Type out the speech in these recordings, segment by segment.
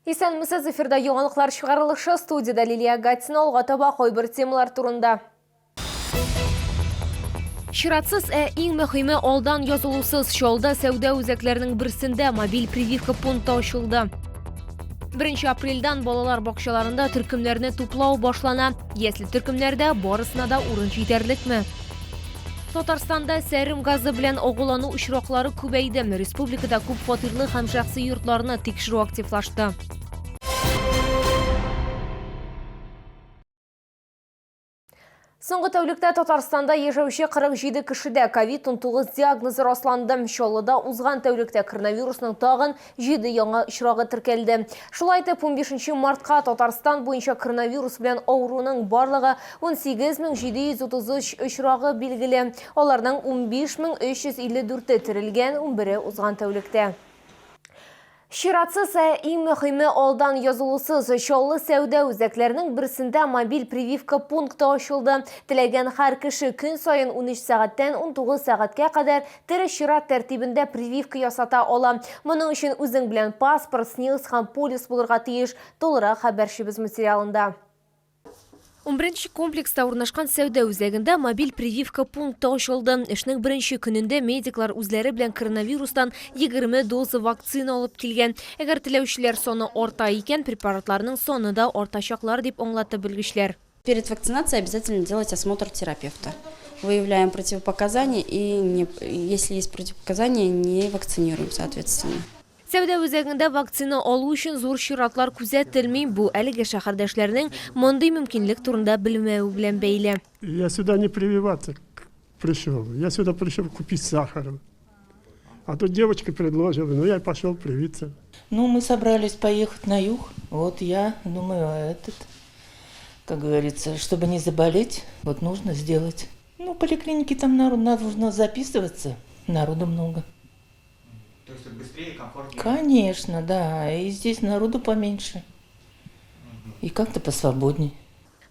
Исәнмесез, эфирда яңалыклар чыгарылышы, студиядә Лилия Гатина, алга таба кайбер темалар турында. Чиратсыз, ә иң мөһиме алдан язылусыз Чаллыда сәүдә үзәкләренең берсендә мобиль прививка пункты ачылды. 1 апрельдән балалар бакчаларында төркемнәрне туплау башлана. Ясле төркемнәрдә барысына да урын җитәрлекме? Татарстанда сәрем газы белән агулану очраклары күбәйде. Республикада күп фатирлы һәм шәхси йортларны тикшерү активлашты. Соңгы тәүлектә Татарстанда яшәүче 47 кешедә ковид-19 диагнозы расланды. Чаллыда узган тәүлектә коронавирусның тагын 7 яңа очрагы теркәлде. Шулай итеп, 15 мартка Татарстан буенча коронавирус белән авыруның барлыгы 18733 очрагы билгеле. Аларның 15354-е терелгән, 11-е узган тәүлектә. Чиратсыз, ә иң мөхиме алдан язылусыз Чаллы сәүдә үзәкләренең берсендә мобиль прививка пункты ачылды. Теләгән һәр кеше көн саен 13 сәгатьтән 19 сәгатькә кадәр тере чират тәртибендә прививка ясата ала. Моның өчен үзең белән паспорт, СНИЛС һәм полис булырга тиеш. Тулырак хәбәрчебез материалында. Унберенче комплекста урнашкан сәүдә үзәгендә мобиль прививка пункты ачылды. Эшнең беренче көнендә медиклар үзләре белән коронавирустан 20 доза вакцина алып килгән. Әгәр теләүчеләр саны арта икән, препаратларның саны да артачаклар, дип аңлатты белгечләр. Перед вакцинацией обязательно делать осмотр терапевта. Выявляем противопоказания и, не, если есть противопоказания, не вакцинируем, соответственно. Сәүдә үзәгендә вакцина алу өчен зур чиратлар күзәтелми. Бу әлеге шәһәрдәшләрнең мондый мөмкинлек турында белмәве белән бәйле. Я сюда не прививаться пришел, я сюда пришел купить сахар. А тут девочка предложила, ну я и пошел привиться. Ну, мы собрались поехать на юг. Вот я думаю, а этот, как говорится, чтобы не заболеть, вот нужно сделать. Ну, в поликлинике там народ, нужно записываться, народу много. То есть быстрее, комфортнее? Конечно, да. И здесь народу поменьше. И как-то посвободней.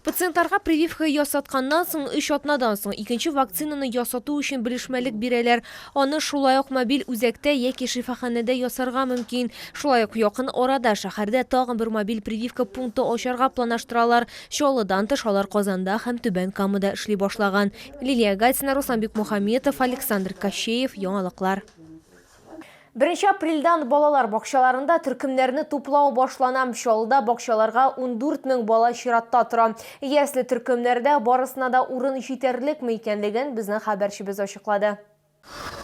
Пациентларга прививка ясатканнан соң, өч атнадан соң икенче вакцинаны ясату өчен белешмәлек бирәләр. Аны шулай ук мобиль үзәктә яки шифаханәдә ясарга мөмкин. Шулай ук якын арада шәһәрдә тагын бер мобиль прививка пункты ачарга планлаштыралар. Чаллыдан тыш алар Казанда һәм Түбән Камада эшли башлаган. Лилия Гатина, Руслан Бикмухаметов, Александр Кощеев, Яңалыклар. Беренче апрельдән балалар бакчаларында төркемнәрне туплау башлана. Чаллыда бакчаларга 14 мең бала чиратта тора. Ясле төркемнәрдә барысына да урын җитәрлекме икәнлеген безнең хәбәрчебез ачыклады.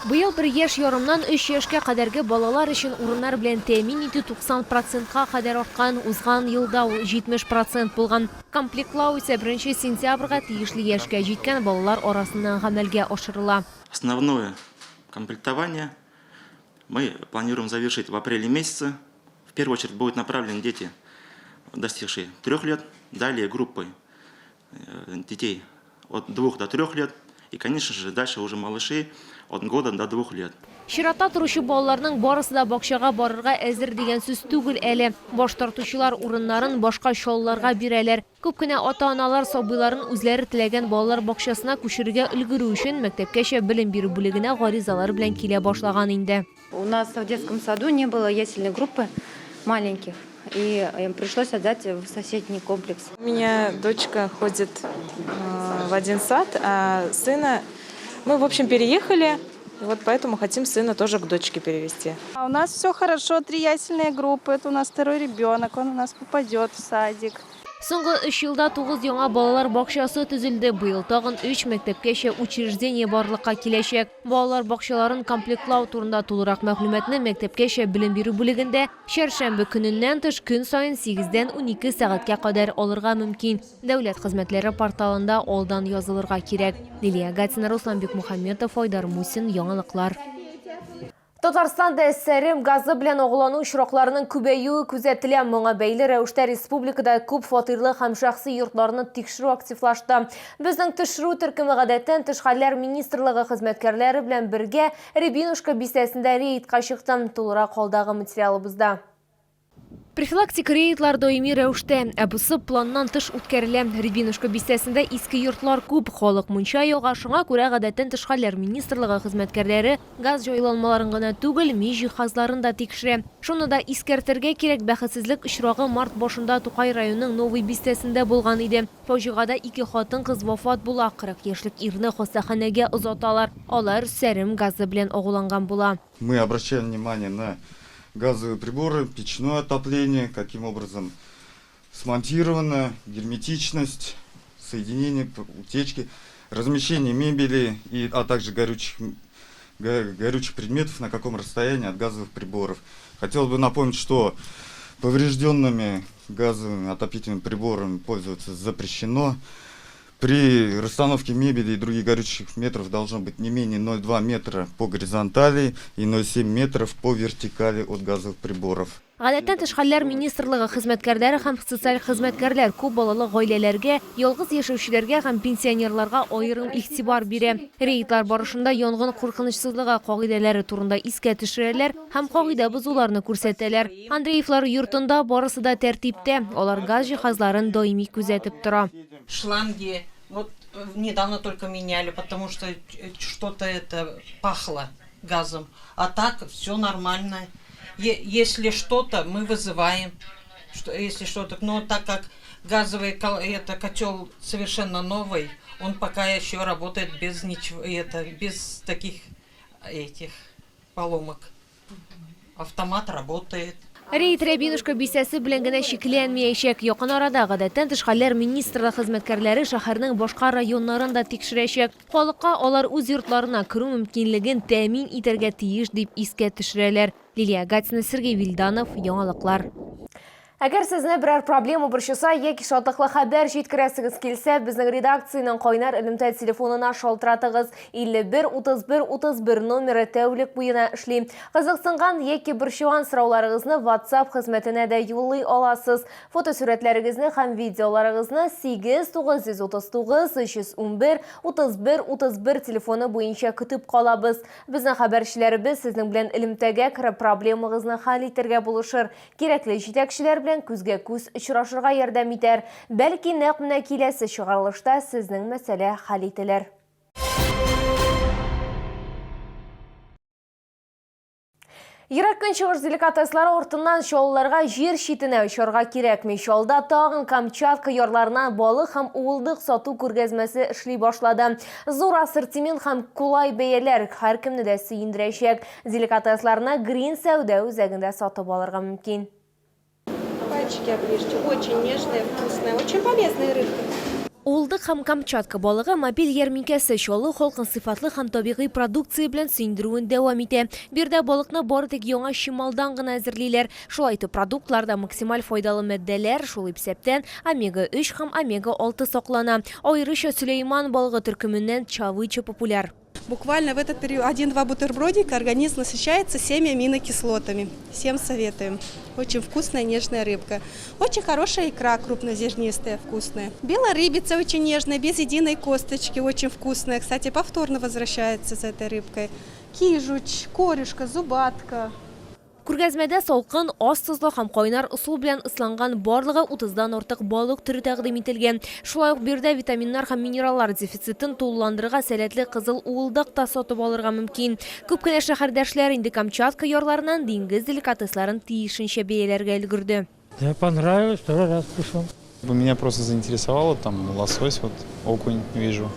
Быел бер яшь ярымнан өч яшькә кадәрге балалар өчен урыннар белән тәэмин итү 90 процентка кадәр арткан, узган елда ул 70 процент булган. Комплектлау исә беренче сентябрьгә тиешле яшькә җиткән балалар арасыннан гамәлгә ашырыла. Основное комплектование мы планируем завершить в апреле месяце. В первую очередь будут направлены дети, достигшие трех лет, далее группы детей от двух до трех лет и, конечно же, дальше уже малыши от года до двух лет. Чиратта торучы балаларның барысы да бакчага барырга әзер дигән сүз түгел әле. Баш тартучылар урыннарын башка чаллыларга бирәләр. Күп кенә ата-аналар сабыйларын үзләре теләгән балалар бакчасына күчерергә өлгерү өчен мәктәпкәчә белем бирү бүлегенә гаризалар белән килә башлаган инде. У нас в детском саду не было ясельной группы маленьких, и пришлось отдать в соседний комплекс. У меня дочка ходит в один сад, а сына... Мы, в общем, переехали, вот поэтому хотим сына тоже к дочке перевести. А у нас все хорошо, три ясельные группы, это у нас второй ребенок, он у нас попадет в садик. Соңгы өч елда тугыз яңа балалар бакчасы төзелде. Быел тагын өч мәктәпкәчә учреждение барлыкка киләчәк. Балалар бакчаларын комплектлау турында тулырак мәгълүматны мәктәпкәчә белем бирү бүлегендә чәршәмбе көненнән тыш көн саен сигездән 12 сәгатькә кадәр алырга мөмкин. Дәүләт хезмәтләре порталында алдан язылырга кирәк. Лилия Гатина, Руслан Бикмухаметов, Айдар Мусин, Яңалыклар. Татарстанда сәрем газы белән агулану очракларының күбәюе күзәтелә. Моңа бәйле рәвештә республикада күп фатирлы һәм шәхси йортларны тикшерү активлашты. Безнең төшерү төркеме гадәттән тыш хәлләр министрлыгы хезмәткәрләре белән бергә Рябинушка бистәсендә рейдка чыкты. Тулырак алдагы материалыбызда. Профилактик рейдлар даими рәвештә, ә бусы планнан тыш үткәрелә. Рябинушка бистәсендә иске йортлар күп, халык мунча яга, шуңа күрә гадәттән тыш хәлләр министрлыгы хезмәткәрләре газ җайланмаларын гына түгел, мич җиһазларын да тикшерә. Шуны да искәртергә кирәк, бәхетсезлек очрагы март башында Тукай районының Новый бистәсендә булган иде. Фаҗигада ике хатын-кыз вафат була, 40 яшьлек ирне хастаханәгә озаталар. Алар сәрем газы белән агуланган була. Мы обращаем внимание на газовые приборы, печное отопление, каким образом смонтировано, герметичность, соединение, утечки, размещение мебели, и, а также горючих, горючих предметов, на каком расстоянии от газовых приборов. Хотел бы напомнить, что поврежденными газовыми отопительными приборами пользоваться запрещено. При расстановке мебели и других горючих метров должно быть не менее 0,2 метра по горизонтали и 0,7 метров по вертикали от газовых приборов. Гадәттән тыш хәлләр министрлыгы хезмәткәрләре һәм социаль хезмәткәрләр күп балалы гаиләләргә, ялгыз яшәүчеләргә һәм пенсионерларга аерым игътибар бирә. Рейдлар барышында янгын куркынычсызлыгы кагыйдәләре турында искә төшерәләр һәм кагыйдә бозуларны күрсәтәләр. Андреевлар йортында барысы да тәртиптә, алар газ җиһазларын даими күзәтеп тора. Шланги вот недавно только меняли, потому что что-то это пахло газом. А так все нормально. Если что-то, мы вызываем, что, если что-то. Но так как газовый это, котел совершенно новый, он пока еще работает без ничего, это, без таких этих поломок. Автомат работает. Рейд Рябинушка бистәсе белән генә чикләнмәячәк. Якын арада гадәттән тыш хәлләр министрлыгы хезмәткәрләре шәһәрнең башка районнарын да тикшерәчәк. Халыкка алар үз йортларына керү мөмкинлеген тәэмин итәргә тиеш дип искә төшерәләр. Лилия Гатина, Сергей Вильданов, Яңалыклар. Әгәр сезне берәр проблема борчыса яки шатлыклы хәбәр җиткерәсегез килсә, безнең редакциянең кайнар элемтә телефонына шалтыратыгыз. 51 31 31 номеры тәүлек буена эшли. Кызыксынган яки борчыган сорауларыгызны WhatsApp хезмәтенә дә юллый аласыз. Фотосурәтләрегезне һәм видеоларыгызны 8 939 311 31 31 телефоны буенча көтеп калабыз. Безнең хәбәрчеләребез сезнең белән элемтәгә кереп проблемагызны хәл итәргә булышыр. Кирәкле җитәкчеләр белән күзгә-күз очрашырга ярдәм итәр. Бәлки, нәкъ менә киләсе чыгарылышта сезнең мәсьәлә хәл ителер. Ерак Көнчыгыш деликатеслары артыннан Чаллыларга җир читенә очарга кирәкми. Чаллыда тагын Камчатка ярларыннан балык һәм уылдык сату күргәзмәсе эшли башлады. Зур ассортимент һәм кулай бәяләр һәркемне дә сөендерәчәк. Деликатесларны Грин сәүдә үзәгендә сатып алырга мөмкин. Пальчики оближьте. Очень нежная, вкусная, очень полезная рыбка. Уылдык һәм Камчатка балыгы мобиль ярминкәсе Чаллы халкын сыйфатлы һәм табигый продукция белән сөендерүен дәвам итә. Биредә балыкны бары тик яңа чималдан гына әзерлиләр. Шулай итеп, продуктларда максималь файдалы матдәләр, шул исәптән омега-3 һәм омега-6 саклана. Аеруча Сөләйман балыгы төркеменнән чавыча популяр. Буквально в этот период один-два бутербродика организм насыщается всеми аминокислотами. Всем советуем. Очень вкусная нежная рыбка. Очень хорошая икра крупнозернистая, вкусная. Белая рыбица очень нежная, без единой косточки, очень вкусная. Кстати, повторно возвращается за этой рыбкой. Кижуч, корюшка, зубатка. Күргәзмәдә салкын, аз тозлы һәм кайнар ысул белән ысланган барлыгы утыздан артык балык төре тәкъдим ителгән. Шулай ук биредә витаминнар һәм минераллар дефицитын тулыландырырга сәләтле кызыл уылдык та сатып алырга мөмкин. Күп кенә шәһәрдәшләр инде Камчатка ярларыннан диңгез деликатесларын тиешенчә бәяләргә өлгерде. Да, понравилось, второй раз пришел. Меня просто заинтересовало, там лосось, вот окунь вижу.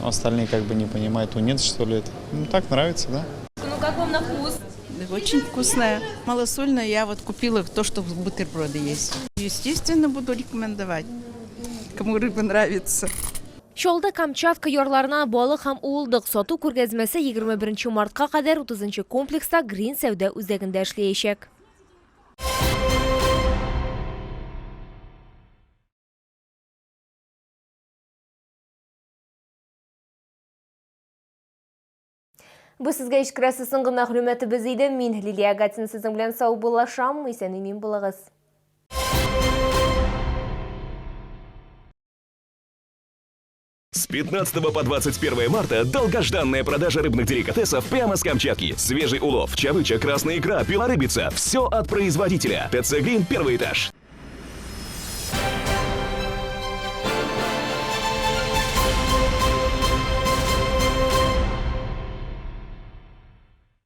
Остальные как бы не понимают, тунец что ли это. Ну так нравится, да. Ну как вам на вкус? Очень вкусная. Малосольная я вот купила то, что в бутерброды есть. Естественно, буду рекомендовать, кому рыба нравится. Чаллыда Камчатка ярларына балык һәм уылдык сату күргәзмәсе 21 мартка кадәр 30 нчы комплекста Грин сәүдә үзәгендә эшләячәк. Бу сезгә ишкерәсе соңгы мәгълүматыбыз иде. Мин Лилия Гатин сезнең белән саубуллашам. Исән-имин булыгыз. С 15 по 21 марта долгожданная продажа рыбных деликатесов прямо с Камчатки. Свежий улов, чавыча, красная икра, белорыбица. Все от производителя. ТЦ «Грин», первый этаж.